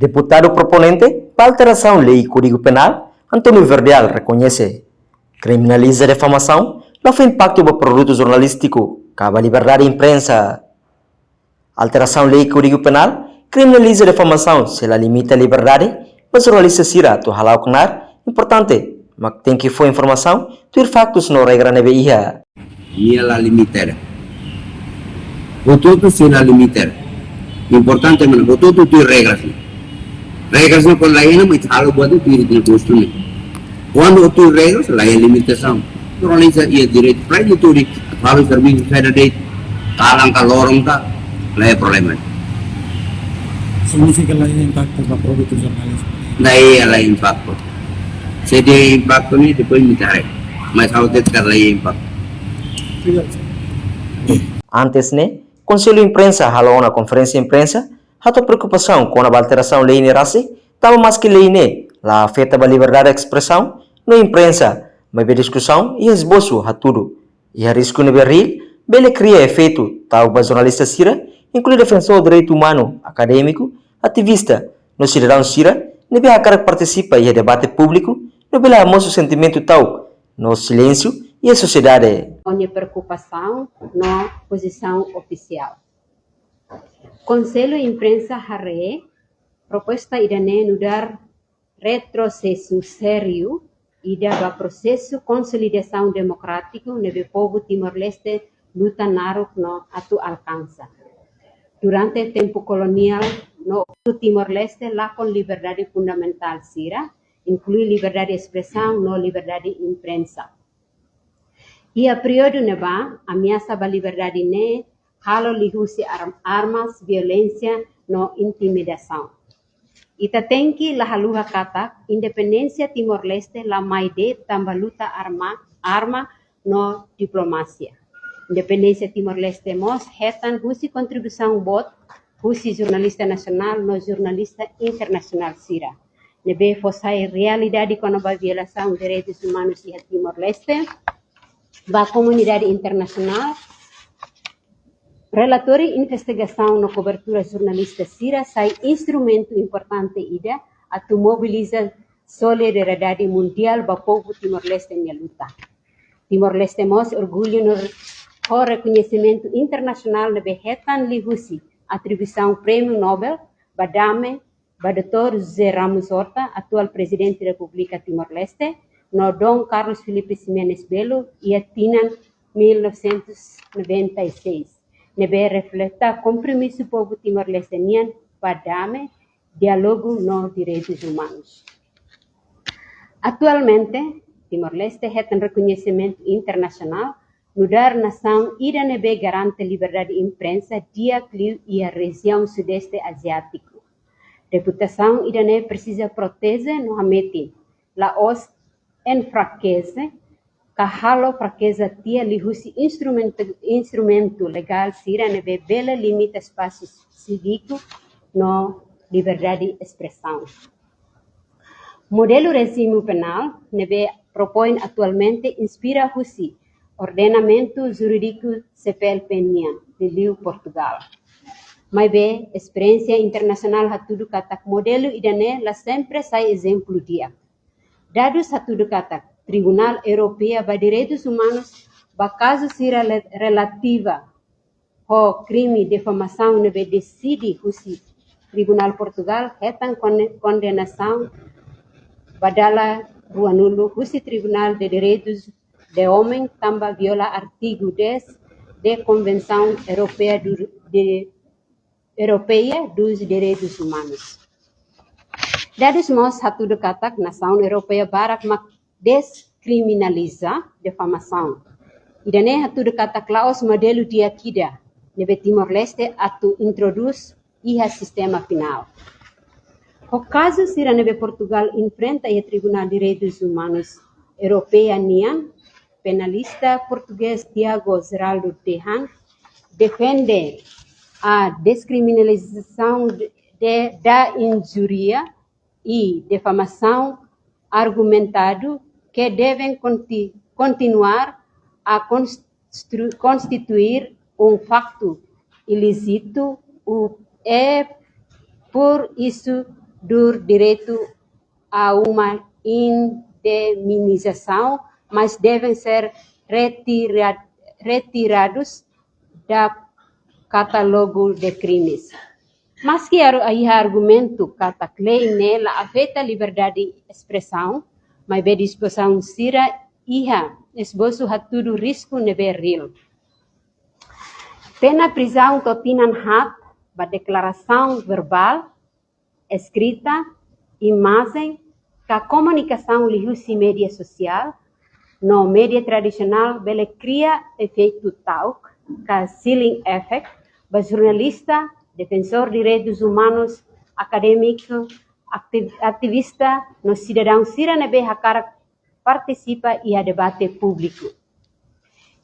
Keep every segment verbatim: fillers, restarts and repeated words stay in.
Deputadu proponente ba alterasaun lei Kódigu Penál, António Verdial, rekoñese kriminaliza difamasaun la fó impaktu ba produtu jornalístiku ka ba liberdade imprensa. Alterasaun lei Kódigu Penál kriminaliza difamasaun se la limita liberdade ba jornalista sira atu hala'o knaar importante, mak tenke fó informasaun tuir faktus no regra ne'ebé iha. Nia la limita. Hotu-hotu sei la limita. Importante mak hotu-hotu tuir regras ne'e. Regras ne'e kuandu la iha ne'e, ita halo buat tuir ita-nia gostu ne'e. Kuandu tuir regras, la iha limitasaun. Jornalista iha direitu para ita tuir, halo servisu saida de'it, kalan ka loron ka, la iha problema. Signifika la iha impaktu ba produtu jornalismu? La iha, la iha impaktu. Se iha impaktu ne'e, depois ita haree. Mas ha'u dehan katak la iha impaktu. Antes ne'e, Konsellu Imprensa halo ona konferénsia imprensa, hato'o preokupasaun kona-ba alterasaun lei ne'e rasik, tanba maski lei ne'e la afeta ba liberdade espresaun no imprensa, maibé diskusaun iha esbosu hatudu iha risku ne'ebé reál bele kria efeitu ta'uk ba jornalista sira, inklui defensór direitu umanu, akadémiku, ativista, no sidadaun sira ne'ebé hakarak partisipa iha debate públiku, no bele hamosu sentimentu ta'uk no silénsiu iha sosiedade. Ho nia preokupasaun no pozisaun ofisiál. Konsellu Imprensa haree proposta ida-ne'e nu'udar retrosesu sériu ida ba prosesu konsolidasaun demokrátiku ne'ebé povu Timor-Leste luta naruk no atu alkansa. Durante tempu koloniál no Timor-Leste lakon liberdade fundamentál sira, inklui liberdade espresaun no liberdade imprensa. Iha períodu ne'ebá, ameasa ba liberdade ne'e halo liuhusi ar-, armas, violénsia no intimidasaun. Ita tenke la haluha katak independénsia Timor-Leste la mai de'it tanba luta arma, arma no diplomasia. Independénsia Timor-Leste mós hetan husi kontribuisaun boot husi jornalista nasionál no jornalista internasionál sira ne'ebé fó sai realidade kona-ba violasaun direitus umanus iha Timor-Leste ba komunidade internasionál. Relatóriu investigasaun no kobertura jornalista sira sai instrumentu importante ida atu mobiliza solidariedade mundiál ba povu Timor-Leste nia luta. Timor-Leste mós orgullu no ho rekoñesimentu internasionál ne'ebé hetan liuhusi atribuisaun Prémiu Nobel ba Dame ba doutór José Ramos Horta, atuál Prezidente Repúblika Timor-Leste, no Dom Carlos Filipe Ximenes Belo, iha tinan mil novecentos noventa e seis, ne'ebé refleta kompromisu povu Timor-Leste nian ba dame, diálogu no direitus umanus. Atualmente, Timor-Leste hetan rekoñesimentu internasionál nu'udar nasaun ida ne'ebé garante liberdade imprensa di'ak liu iha rejiaun Sudeste Aziátiku. Reputasaun ida-ne'e presiza proteje no hametin, la'ós enfrakese ka halo frakeza tiha liuhusi instrumentu, instrumentu legál sira ne'ebé bele limita espasu síviku no liberdade espresaun. Modelu rejimu penál ne'ebé propoin atualmente inspira husi ordenamentu jurídiku C P L P nian, liuliu Portugal. Maibé, esperiénsia internasionál hatudu katak modelu ida-ne'e la sempre sai ezemplu di'ak. Dadus hatudu katak Tribunál Europeia ba Direitus Umanus ba kazu sira le-, relativa ho krime difamasaun ne'ebé deside husi Tribunál Portugal hetan kon-, kondenasaun ba dala ruanulu husi Tribunál de Direitus de Omen tanba viola artigu dez de Konvensaun Europeia du, de, Europeia dos Direitos Humanos. Dadus mós hatudu katak nasaun europeia barak mak deskriminaliza difamasaun. Ida-ne'e hatudu katak la'ós modelu di'ak ida ne'ebé Timor-Leste atu introdús iha sistema penál. Ho kazu sira ne'ebé Portugal enfrenta iha Tribunál Direitus Umanus Europeia nian, penalista portugés Tiago Geraldo Dehan defende a descriminalização de, de, da injúria e difamação, argumentando que devem conti-, continuar a construir constru-, constituir um facto ilícito, o, é por isso do direito a uma indemnização, mas devem ser retira-, retirados da catálogo de crimes. Maski iha argumentu katak lei ne'e la afeta liberdade espresaun, maibé dispozisaun sira iha esbosu hatudu risku ne'ebé reál. Pena prizaun to'o tinan haat ba deklarasaun verbál, eskrita, imajen, ka komunikasaun liuhusi média sosiál no média tradisionál bele kria efeitu ta'uk ka chilling effect ba jornalista, defensór direitus umanus, akadémiku, aktiv-, ativista no sidadaun sira ne'ebé hakarak partisipa iha debate públiku.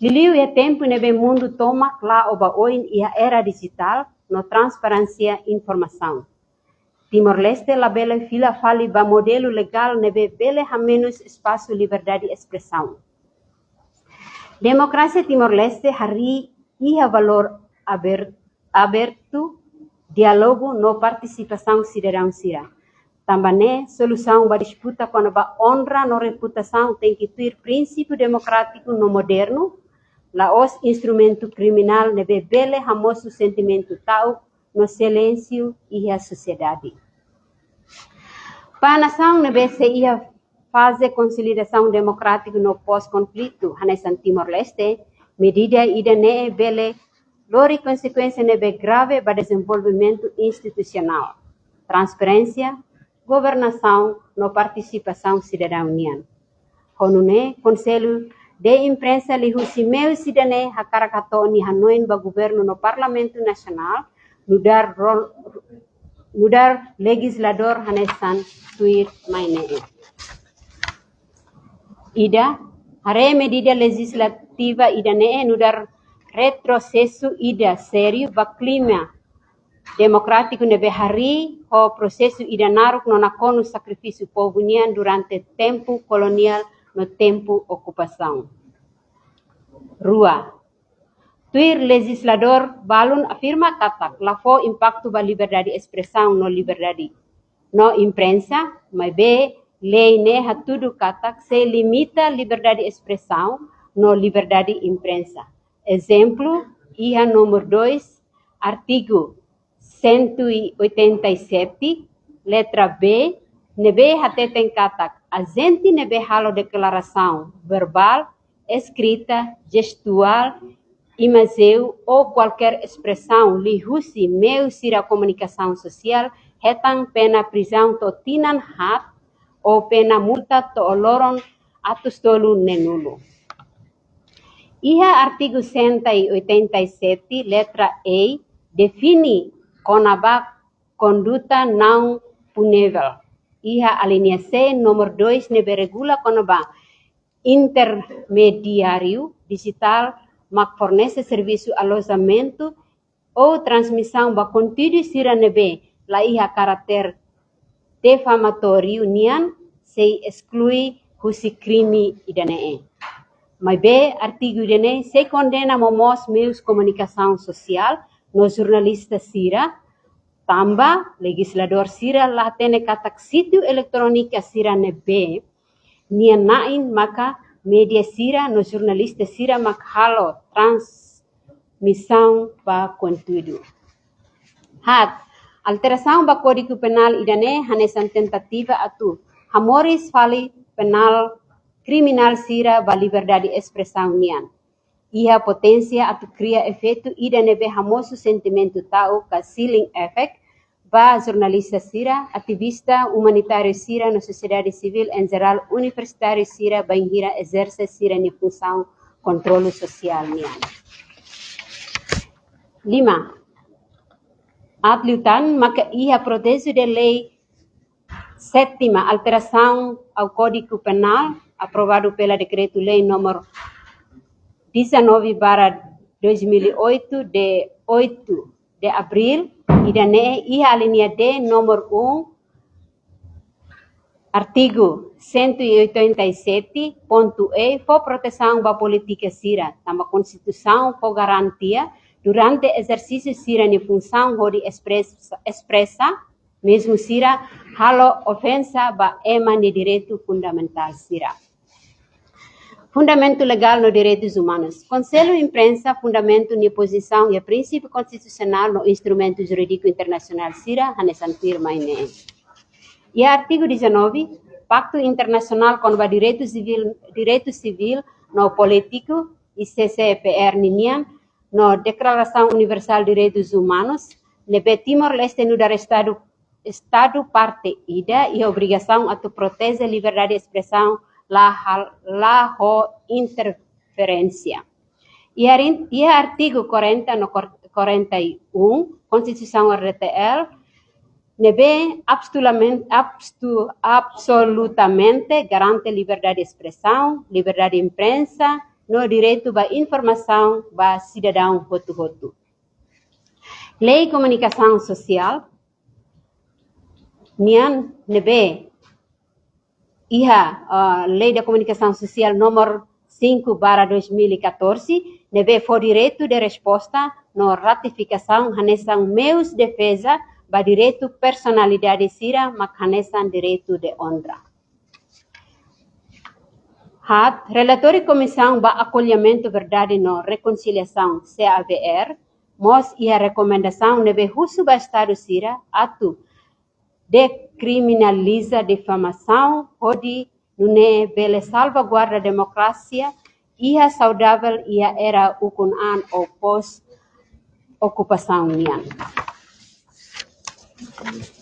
Liuliu iha tempu ne'ebé mundu tomak la'o ba oin iha era dijitál no transparénsia informasaun, Timor-Leste labele fila fali ba modelu legál ne'ebé bele hamenus espasu liberdade espresaun. Demokrasia Timor-Leste harii iha valór aber-, abertu, diálogu no partisipasaun sidadaun sira. Tanba ne'e, solusaun ba disputa kona-ba onra no reputasaun tenke tuir prinsípiu demokrátiku no modernu, la'ós instrumentu kriminál ne'ebé bele hamosu sentimentu ta'uk no silénsiu iha sosiedade. Ba nasaun ne'ebé sei iha faze konsolidasaun demokrátiku no pós-konflitu, hanesan Timor-Leste, medida ida-ne'e bele lori konsekuénsia ne'ebé grave ba dezenvolvimentu institusionál, transparénsia, governasaun no partisipasaun sidadaun nian. Ho nune'e, Konsellu de Imprensa liuhusi meius ida-ne'e hakarak hato'o nia hanoin ba Governu no Parlamentu Nasionál, nu'udar rol-, nu'udar lejizladór hanesan tuirmai ne'e. Ida, haree medida lejizlativa ida-ne'e nu'udar retrosesu ida sériu ba klima demokrátiku ne'ebé harii ho prosesu ida naruk no nakonu sakrifísiu povu nian durante tempu koloniál no tempu okupasaun. Rua, tuir lejizladór balun afirma katak la fó impaktu ba liberdade espresaun no liberdade no imprensa, maibé lei ne'e hatudu katak sei limita liberdade espresaun no liberdade imprensa. Ezemplu, iha númeru dois, artigu cento e oitenta e sete, letra B, ne'ebé hateten katak ajente ne'ebé halo deklarasaun verbál, eskrita, jestuál, imajeu ou kualkér espresaun liuhusi meiu sira komunikasaun sosiál hetan pena prizaun to'o tinan haat ou pena multa to'o loron atus tolu neenulu. Iha artigu cento e oitenta e sete, letra E, define kona-ba konduta não punível. Iha alínea C, númeru dois, ne'ebé regula kona-ba intermediáriu dijitál mak fornese servisu alojamentu ou transmisaun ba konteúdu sira ne'ebé la iha karáter difamatóriu nian sei esklui husi krime ida-ne'e. Maibé artigu ida-ne'e sei kondena momoos meius komunikasaun sosiál no jornalista sira, tanba lejizladór sira la hatene katak sítiu eletrónika sira ne'ebé nia na'in maka média sira no jornalista sira mak halo transmisaun ba konteúdu. Haat, alterasaun ba Kódigu Penál ida-ne'e hanesan tentativa atu hamoris fali penál kriminál sira ba liberdade espresaun nian. Iha poténsia atu kria efeitu ida ne'ebé hamosu sentimentu ta'uk ka chilling effect ba jornalista sira, ativista umanitáriu sira no sosiedade sivíl en jerál, universitáriu sira bainhira ezerse sira-nia funsaun kontrolu sosiál nian. Lima, aat liután maka iha projetu de lei sétima, alterasaun ao Código Penal, aprovadu pela Decreto-Lei número dezanove barra dois mil e oito, de oito de abril, ida-ne'e iha alínea D, número um, artigu cento e oitenta e sete, ponto E, fó protesaun ba polítika sira, tanba Konstituisaun fó garantia durante ezersísiu sira-nia funsaun hodi espresa, espresa mezmu sira halo ofensa ba ema nia direitu fundamentál sira. Fundamentu legál no direitus umanus. Konsellu Imprensa fundamentu nia pozisaun iha prinsípiu konstitusionál no instrumentu jurídiku internasionál sira hanesan tuirmai ne'e. Iha artigu dezanove, Paktu Internasionál kona-ba Direitu Sivíl, Direitu Sivíl no Polítiku, I C C P R ninian, no Deklarasaun Universál Direitus Umanus, ne'ebé Timor-Leste nu'udar Estadu, Estadu parte ida iha obrigasaun atu proteje liberdade espresaun la hal-, la ho interferénsia. Iha rin-, iha artigu quarenta no quar-, quarenta e um, Konstituisaun R D T L, ne'ebé abstulamen-, abstu-, absolutamente garante liberdade espresaun, liberdade imprensa, no direitu ba informasaun ba sidadaun hotu-hotu. Lei Komunikasaun Sosiál nian ne'ebé iha, ah, Lei da Komunikasaun Sosiál número cinco barra dois mil e catorze, ne'ebé fó direitu de resposta no ratifikasaun hanesan meius defeza ba direitu personalidade sira mak hanesan direitu de onra. Haat, relatóriu Komisaun ba Akollhimentu Verdade no Rekonsiliasaun, C A V R, mós iha rekomendasaun ne'ebé husu ba Estadu sira atu dekriminaliza difamasaun hodi nune'e bele salvaguarda demokrasia iha saudavel iha era ukun-an ou pós okupasaun nian.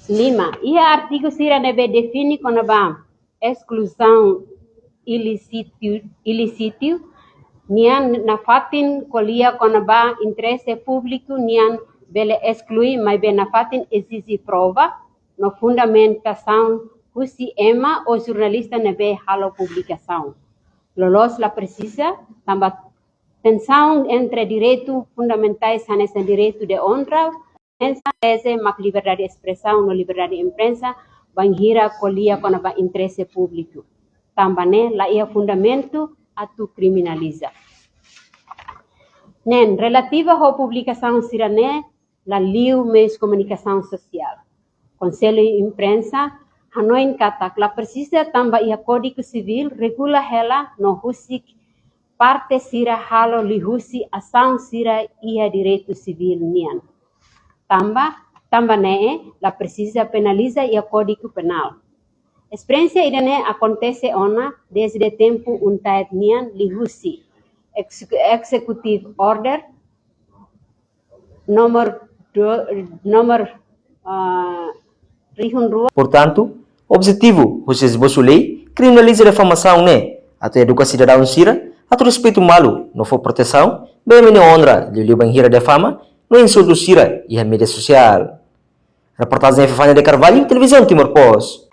Lima, iha artigu sira ne'ebé define kona-ba eskluzaun ilísitu, ilísitu nian nafatin ko'alia kona-ba interese públiku nian bele esklui, maibé nafatin ezije prova no fundamentasaun husi ema ou jornalista ne'ebé halo publikasaun. Loloos la presiza, tanba tensaun entre direitu fundamentais hanesan direitu de onra, pensa teze mak liberdade espresaun no liberdade imprensa, bainhira ko'alia kona-ba interese públiku. Tanba ne'e la iha fundamentu atu kriminaliza. Neen, relativa ho publikasaun sira-ne'e, la liu meius komunikasaun sosiál. Konsellu Imprensa hanoin katak la presiza tanba iha Kódigu Sivíl regula hela no husik parte sira halo liuhusi asaun sira iha direitu sivíl nian. Tanba, tanba ne'e la presiza penaliza iha Kódigu Penál. Esperiénsia ida-ne'e akontese ona dezde tempu UNTAET nian liuhusi ex-, Executive Order número do, número, ah, rihun rua. Portantu, objetivu husi esbosu lei kriminaliza difamasaun ne'e atu eduka sidadaun sira atu respeitu malu no fó protesaun ba ema nia onra, liuliu bainhira difama no insultu sira iha média sosiál. Reportajen Fefania de Carvalho, Televizaun Timor Post.